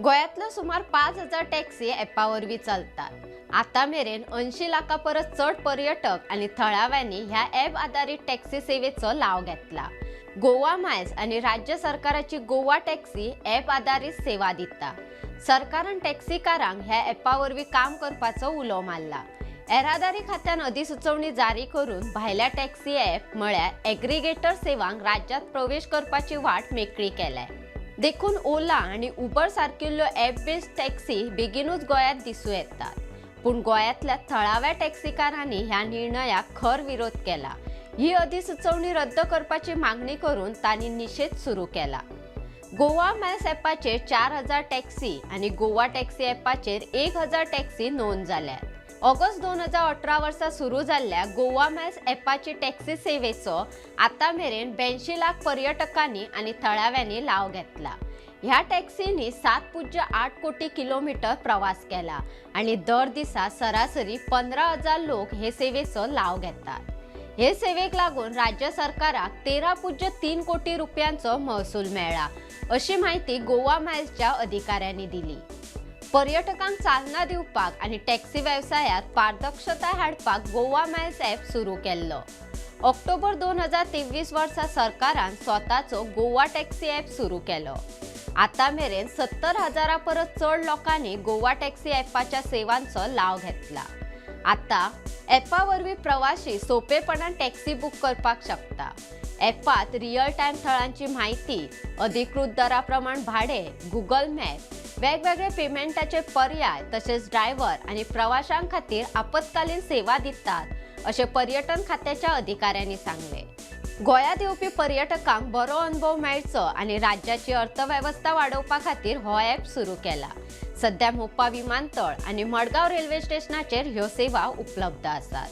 गोंयांतल्यो सुमार 5000 टॅक्सी ॲपा वरवीं चलतात. आतां मेरेन 80 लाखां परस चड पर्यटक आनी थळाव्यांनी ह्या ॲप आदारीत टॅक्सी सेवेचो लाव घेतला. गोवा मायल्स आनी राज्य सरकाराची गोवा टॅक्सी ॲप आदारीत सेवा दिता. सरकारान टॅक्सीकारांक ह्या ॲपा वरवीं काम करपाचो उलो मारला. येरादारी खात्यान अधिसुचोवणी जारी करून भायल्या टॅक्सी ॲप म्हळ्यार एग्रीगेटर सेवांक राज्यांत प्रवेश करपाची वाट मेकळी केल्या. देखून ओला आनी उबर सारकिल्ल्यो ॲप बेस्ड टॅक्सी बेगीनूच गोंयांत दिसूं येतात. पूण गोंयांतल्या थळाव्या टॅक्सीकारांनी ह्या निर्णयाक खर विरोध केला. ही अधिसुचोवणी रद्द करपाची मागणी करून तांणी निशेध सुरू केला. गोवा मायल्स ॲपाचेर 4000 टॅक्सी आनी गोवा टॅक्सी ॲपाचेर 1000 टॅक्सी नोंद जाल्यात. ऑगस्ट 2018 वर्सा सुरू जाल्ल्या गोवा मायल्स ॲपाची टॅक्सी सेवेचो आतां मेरेन 82 लाख पर्यटकांनी आनी थळाव्यांनी लाव घेतला. ह्या टॅक्सींनी 7.8 कोटी किलोमिटर प्रवास केला आनी दर दिसा सरासरी 15,000 लोक हे सेवेचो लाव घेतात. हे सेवेक लागून राज्य सरकाराक 13.3 कोटी रुपयांचो महसूल मेळ्ळा, अशी माहिती गोवा मायल्सच्या अधिकाऱ्यांनी दिली. पर्यटकांक चालना दिवपाक आनी टॅक्सी वेवसायांत पारदर्शकताय हाडपाक गोवा मायल्स ॲप सुरू केल्लो. ऑक्टोबर 2023 वर्सा सरकारान स्वताचो गोवा टॅक्सी ॲप सुरू केलो. आतां मेरेन 70,000 परस चड लोकांनी गोवा टॅक्सी ॲपाच्या सेवांचो लाव घेतला. आतां ॲपा वरवीं प्रवाशी सोंपेपणान टॅक्सी बूक करपाक शकता. ॲपात रियल टायम थळांची म्हायती, अधिकृत दरा प्रमाण भाडें, गुगल मॅप, वेगवेगळे पेमेंटाचे पर्याय तशेंच ड्रायव्हर आनी प्रवाशां खातीर आपत्कालीन सेवा दितात, अशें पर्यटन खात्याच्या अधिकाऱ्यांनी सांगलें. गोंयांत येवपी पर्यटकांक बरो अनुभव मेळचो आनी राज्याची अर्थवेवस्था वाडोवपा खातीर हो ॲप सुरू केला. सध्या मोपा विमानतळ आनी मडगांव रेल्वे स्टेशनाचेर ह्यो सेवा उपलब्ध आसात.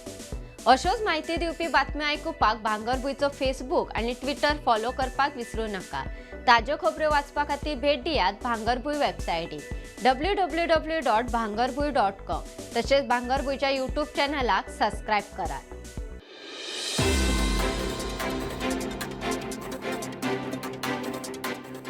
अश्योच म्हायती दिवपी बातम्यो आयकुपाक भांगरभूंयचो फेसबूक आनी ट्विटर फॉलो करपाक विसरूं नाका. ताज्यो खबऱ्यो वाचपा खातीर भेट दियात भांगरभूंय वेबसायटीक www.bhangarbhuin.com. तशेंच भांगरभूंयच्या युट्यूब चॅनलाक सबस्क्रायब करात.